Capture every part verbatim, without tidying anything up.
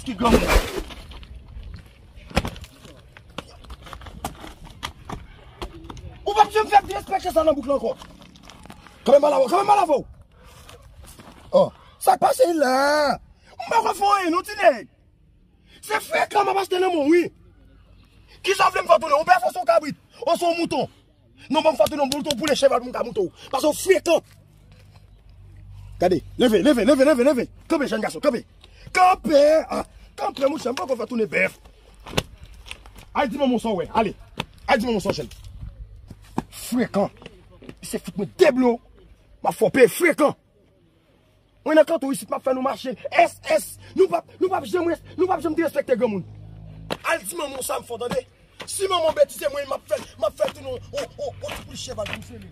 Ki granmoun? Ou p ap janm fè m derespekte sa nan bouk la ankò. Kanpe m pale avè w, kanpe m pale avè w. Oh, sa k pase la? M pa konn fè anyen non, ti nèg. Se frekan m ap achte nan men w, wi. Kisa w vle m fè tounen? Ou bèf oswa w kabrit? Oswa w mouton? Non, ban m fè tounen, mouton, poulè, cheval pou m ka moute w. Paske w frekan. Gade, leve, leve, leve, leve, leve. Kanpe, jèn gason, kanpe. Kanpe! Ah, kanpe, monchè, m poko fè tounen bèf. Al di manman w sa w wè, ale. Al di manman w sa w jwenn. Frekan. Misye fout mwen de blo. M ap fè w peye frekan. Mwen nan kanton isit, m ap fè nou mache. S S, nou p ap, nou p ap janm res-, nou p ap janm derespekte granmoun. Al di manman w sa m fè w tande. Si manman w betize mwen, m ap fè, m ap fè tounen yon, yon, yon, yon ti poul cheval pou sele.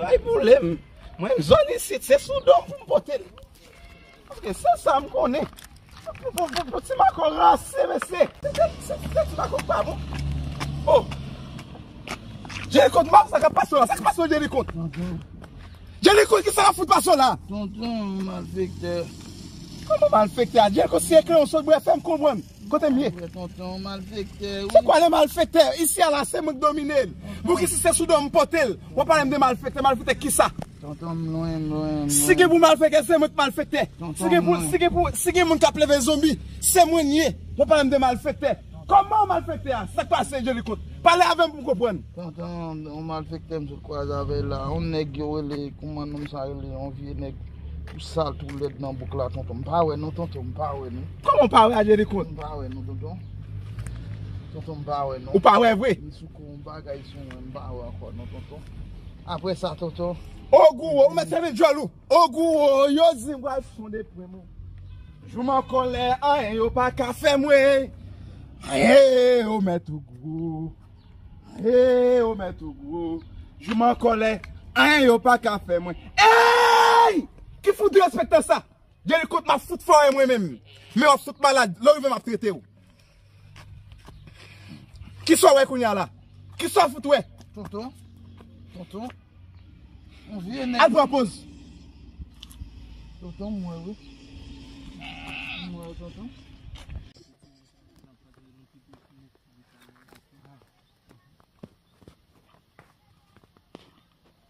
Ay, boule m. Mwen, m zòn isit, se sou do m pou m pote l. Ok, se sa m konnen. Pou, pou, pou, pou ti makò rase, mesye. Se, se, se, se ti makò pa bon. Oh. Djelikont, m pa sa k ap pase w la. Sa k pase w, Djelikont? Tonton. Djelikont, kisa k ap fout pase w la? Tonton, malfektè. Kòman malfektè a? Djelikont, si e kreyon sot bwè, fè m konprann. Kote m ye? Vre, tonton, malfektè, wi. Se kwa le malfektè? Isi a la, se mwen k domine l. Tonton. Bouk isi se sou do m pote l. W ap pale m de malfektè, malfektè kisa? Tonton, m lwen, m lwen, m lwen. Si gen pou malfektè, se mwen k malfektè. Tonton, si gen pou, m lwen. Si gen pou, si gen moun k ap leve zonbi, se mwen l ye. W ap pale m de malfektè. Kòman malfektè a? Sa k pase, Djelikont? Pale avè m pou m konprann. Tonton, yon malfektè m sot kwaze avè l la. Yon nèg yo rele, kòman nonm sa rele? Yon vye nèg tou sal, tou lèd nan bouk la, tonton. M pa wè non, tonton, m pa wè non. Kòman w pa wè a, Djelikont? M pa wè non, tonton. Tonton, m pa wè non. Ou pa wè vre? Li sou kou yon bagay sou mwen, m pa wè ankò non, tonton. Apre sa, tonton. Ogou, ou mèt fèmen djòl ou. Ogou, yo di m pral sonde pwen mwen. Jou m an kòlè, anyen yo pa ka fè mwen. Anyen, o mèt Ogou. Anyen, o mèt Ogou. Jou m an kòlè, anyen yo pa ka fè mwen. Ey! Ki fout derespektan sa? Djelikont, m ap fout fè w mwen menm. Men w ap fout malad. Lè w rive, m ap trete w. Kisa w wè kounye a la? Kisa w fout wè? Tonton. Tonton. Yon vye nèg. Al pran poz. Tonton, m wè wi. M wè w, tonton.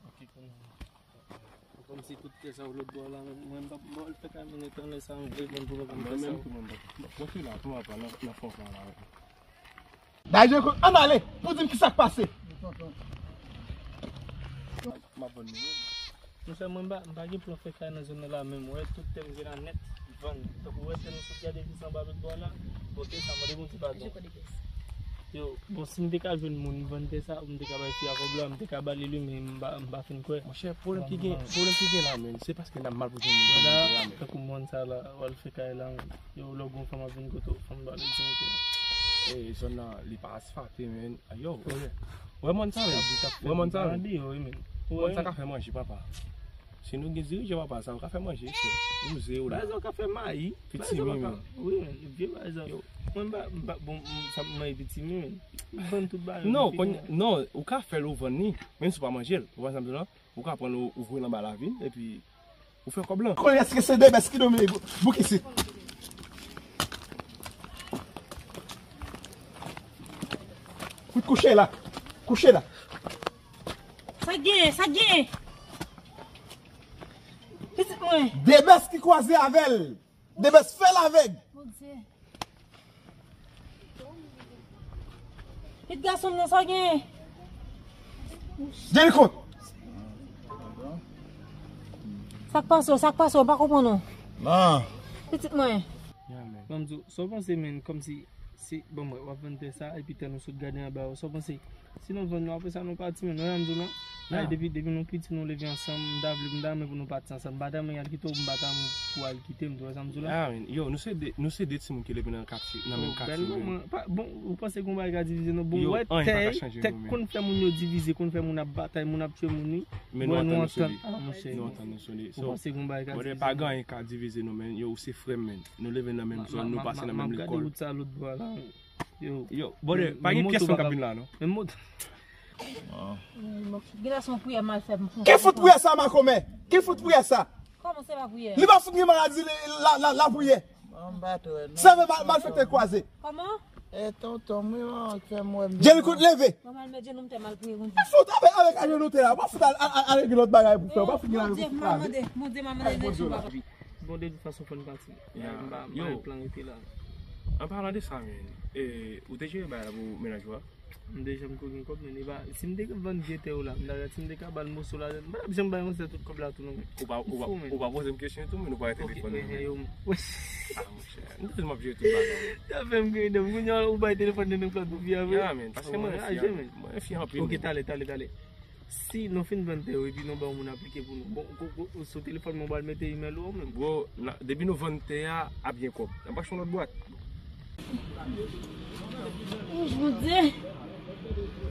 Ok, kòmsi tout tè sa yo lòt bò la, mwen, mwen m p ap ba w l fè kay moun etan lè sa, m vle vann pou papa m tè sa yo. Mwen menm tou, mwen, mwen, mwen, mwen sou la, tou apa, nan, nan fon sa la. Bay Djelikont, ann ale, pou di m kisa k pase. M ap vann nou. Monchè, mwen m pa, m pa gen plan fè kay nan zòn nan la menm, wè, tout tè m gen la nèt, vann. Tankou wè tè nou sot gade plis anba lòt bò la, bon, tè sa, mande Bondye padon. Yo, bon, si m te ka jwenn moun vann tè sa, m te ka bay fi a kòb la, m te ka ba li li, men m pa, m pa fin kwè. Monchè, pwoblèm ki gen, pwoblèm ki gen la, men, se paske n ap malpoze moun. Vwala, tankou mòn sa la, w al fè kay la, men. Yo, lè w gon fanm ap vin kote w, fanm ba li dignite. E, zòn nan, li pa asfate, men. Yo, wè mòn sa, men. Wè mòn sa, men. Mòn sa ka fè manje, papa. Si nou gen dirije papa sa, ou ka fè manje, se wouze ou la. Bagay sa ou ka fè mayi. Pitimi, men. Wi, men, vye bagay sa. Mwen, m pa, m pa, bon, m, sa m manje pitimi, men. M vann tout bagay. Non, non, ou ka fè l, ou vann li, menm si ou pa manje l. Ou wè sa m di w la? Ou ka pran l, ou, ou voye l anba lavin, epi ou fè kòb lan. Konnen èske se de bès ki domine bouk isit? Fout kouche la. Kouche la. Sa gen, sa gen. Pitit mwen. De bès ki kwaze avè l. De bès fè l avèg. Bondye. Pitit gason m nan, sa w gen? Djelikont. Sa k pase w? Sa k pase w? M pa konprann ou. Non. Pitit mwen. Ban m di w, sa w panse, men, kòmsi, si, bon, mwen, w ap vann tè sa, epi tè nou sot gade anba yo, sa w panse? Si nou vann yo, apre sa, nou pati, men, non, jan m di w lan. Ay, depi, depi nou piti, nou leve ansanm, m ta vle, m ta renmen pou nou pati ansanm. M pa ta renmen y al kite w, m pa ta renmen pou w al kite m, tou, wè sa m di w la? Ah, men, yo, nou se de, nou se de timoun ki leve nan katye, nan menm katye, men. Bon, ou panse gon bagay ka divize nou? Bon, wè, tè, tè konn fè moun yo divize, konn fè moun ap batay, moun ap tchwe moun, wi. Men nou antann nou soli. Ah, monchè. Nou antann nou soli. Ou panse gon bagay ka divize nou? Pa gen anyen ka divize nou, men. Yo, ou se frè m, men. Nou leve nan menm zòn, nou pase nan menm lekòl. M ap gade wout sa lòt bò a la. Yo, yo, brother, pa gen pyès moun k ap vin la, non. Menm moto. Gen la se yon priyè m al fè pou m konprann. Ki fout priyè sa, makomè? Ki fout priyè sa? Non, se pa priyè. Li pa fout gen maladi la, la, la, lapriyè. Bon, m pa t wè, non. Sèvè mal, malfektè kwaze. Kòman? E tonton, mwen fè m wè m. Jelly Cote leve. Mwen mal met jenou m te mal priye Bondye. Pa fout avèk, avèk ajenou te la. Pa fout al, al, al, al gen lòt bagay pou fè. Pa fout gen Bondye, m a mande, Bondye m a mande direksyon papa. Bon, de tout fason, fò n pati. Ya, m pa, m pa yo. Gen plan rete la. An palan de sa, men, e, ou te jere bagay la pou mennaj ou a? M te janm ko gen kòb, men e pa, si m te ka vann vye tè yo la, m ta gad si m te ka ba l moso ladan l. M pa t ap janm bay yon sè tout kòb la tou non, men. Ou pa, ou pa, ou pa poze m kesyon tou, men ou pa wè telefòn nan men. Yo, wesh. Ah, monchè, m te tèlman ap jere tout bagay. Sa fè m kriye, kounye a ou bay telefòn nan nan plat pou fi a vre. Ya, men, paske mwen renmen fi anpil, men. Ok, talè, talè, talè. Si nou fin vann tè yo epi nou ba yon moun aplike pou nou. Bon, ko, ko, sou telefòn mwen, ou pral mete imèl ou menm. Bro, depi nou vann tè a, ap gen kòb. N ap achte yon lòt bwat. Wouch, Bondye.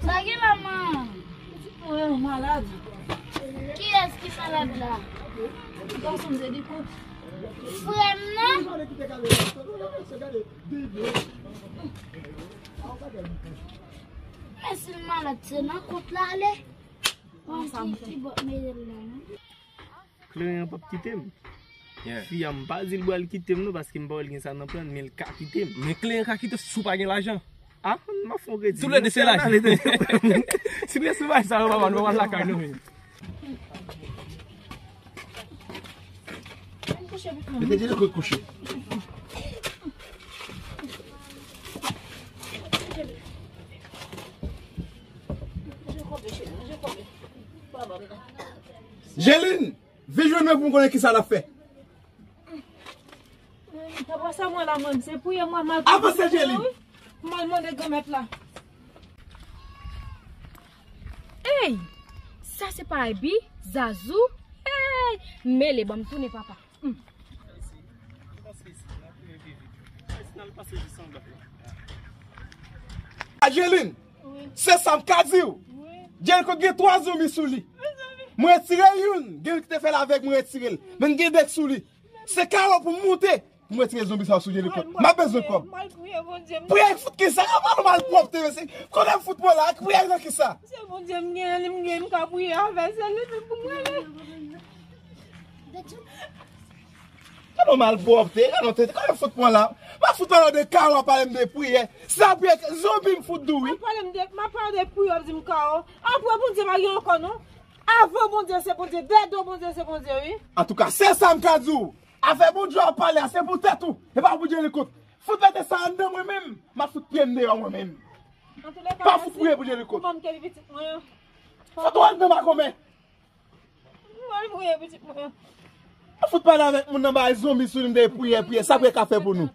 Sa gen la, man? Pitit mwen an malad. Kiyès ki malad la? Gason m te di pou frè m nan. Men si l malad, se nan kont la ale. Bon, ti, ti bòt mele l la, non? Kleren an p ap kite m. Yeah. Fi a, m pa di l pral kite m non, paske m pa wè l gen sa nan plan, men l ka kite m. Men kleren ka kite w si w pa gen lajan. Ah, m ap fè yon kredi. Toulède se lajan. Si w gen sou bagay sa yo, papa, nou pa pral lakay nou, men. Mete Jelly Cote kouche. Jelin, vin jwenn mwen pou m konnen kisa n ap fè. Papa, sa mwen la, mwen, se priyè mwen mal. Avanse, Jelin. Mal mande Granmèt la. Ey! Sa se pa Ebi, Zazou? Ey! Mele, ban m tounen, papa. Hmm. Angelin, se sa m ka di w. Jelly Cote gen twa zonbi sou li. Mwen retire youn, gen youn ki te fè l avèg, mwen retire l. Men gen de k sou li. Se kawo pou m moute, pou m retire zonbi sa yo sou Jelly Cote. M ap bezwen kòb. Priyè fout kisa? Yo ba nou malpwòpte, mesye. Kote m fout mwen la? Priyè nan kisa? Se Bondye m genyen, li m genyen, m ka priye avè l, se li menm pou m rele. Gade yon malpwòpte, gade yon tete, gade yon fout mwen la. M ap fout pale de kawo, w ap pale m de priyè. Sa priyè, zonbi m fout di w wi. M ap pale m de, m ap pale de priyè, w ap di m kawo. Apre Bondye pa gen ankò non. Avan Bondye se Bondye, dèyè do Bondye se Bondye wi. Antouka, se sa m ka di w. Afè Bondye w ap pale a, se pou tèt ou. E pa pou Jelly Cote. Fout mete sa anndan mwen menm, m ap fout pye m deyò mwen menm. Pa fout priye pou Jelly Cote. Fout ou anndan makomè. Mwen priye pitit mwen. Ou fout pale avèk moun nan bay zonbi sou li, m te priye, priye. Sa priye ka fè pou nou?